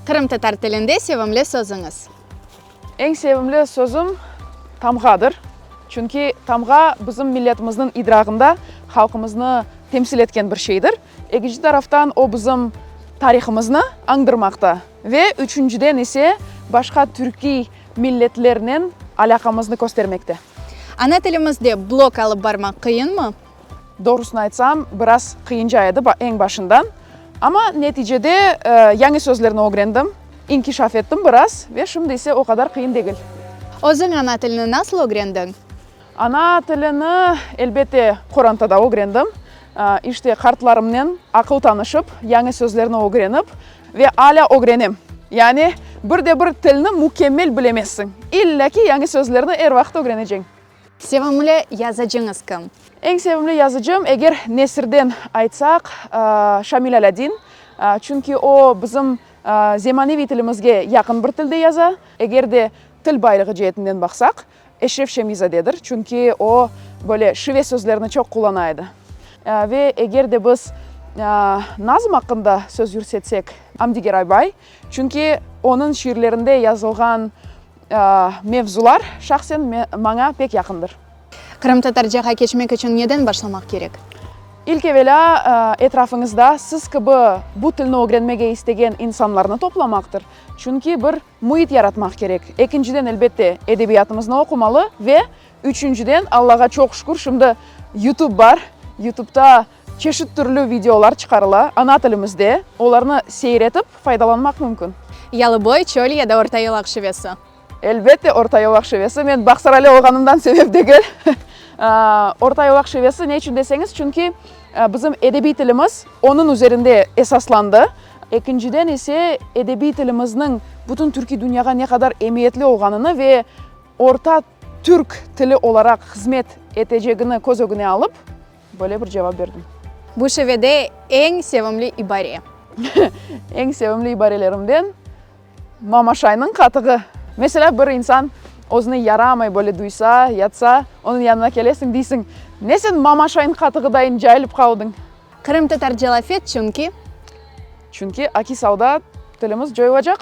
Qırımtatar tilinde sevimli sözüñiz? Eñ sevimli sözüm tamğadır. Çünki tamğa bizim milletimizniñ idrağında halqımıznı temsil etken bir şeydir. Ekinci taraftan o bizim tarihımıznı añdırmaqta ve üçünciden ise başqa türkiy milletlernen alâqamıznı köstermekte. Ana tilimizde blog alıp barmaq qıyınmı? Doğrusını aytsam, biraz qıyınca edi eñ başından. Amma neticede yañı sözlerni ögrendim, inkişaf ettim biraz ve şimdi ise o qadar qıyın degil. Özüñ ana tilini nasıl ögrendiñ? Ana tilini, elbette, qorantada ögrendim. İşte, qartlarımnen aqıl tanışıp, yañı sözlerni ögrenip ve alâ ögrenem. Yani, bir de bir tilni mükemmel bilemezsiñ. İllâ ki, yañı sözlerni er vaqıt ögreneceñ. Sevimli yazıcıñız kim? Eñ sevimli yazıcım, eger nesirden aytsaq, Şamil Alâdin. Çünki o, bizim zemaneviy tilimizge yaqın bir tilde yaza. Eger de til baylığı ceetinden baqsaq, Eşref Şemizadedir, çünki o, böyle şive sözlerini çoq qullana edi. Ve eger de biz nazm aqqında söz yürsetsek, Amdi Geraybay, çünki onıñ şiirlerinde yazılğan mevzular şahsen maña pek yaqındır. Qırımtatarcağa keçmek içün neden başlamaq kerek? İlk evelâ, etrafıñızda siz kibi bu tilni ögrenmege istegen insanlarnı toplamaqtır. Çünki bir müit yaratmaq kerek. Ekinciden, elbette, edebiyatımıznı oqumalı ve üçünciden, Allağa çoq şükür, şimdi YouTube bar. YouTubeta çeşit türlü videolar çıqarıla ana tilimizde, olarnı seyir etip faydalanmaq mümkün. Yalıboy, çöl ya da Ortayolaq şivesi? Elbette, Ortayolaq şivesi. Men Bağsaraylı olğanımdan sebep degil. Ortayolaq şivesi ne içün deseñiz, çünki bizim edebiy tilimiz onıñ üzerinde esaslandı. Ekinciden ise, edebiy tilimizniñ bütün türkiy dünyağa ne qadar emiyetli olğanını ve orta türk tili olaraq hızmet etecegini köz ögüne alıp, böyle bir cevap berdim. Bu şivede eñ sevimli ibare? Eñ sevimli ibarelerimden Mamaşaynıñ qatığı. Meselâ, bir insan özüni yaramay böyle duysa, yatsa, onıñ yanına kelesiñ, deysiñ, Ne sen mamaşaynıñ qatığıdayın cayılıp qaldıñ? Qırımtatarca laf et, çünki. Çünki akis alda tilimiz coyulacaq.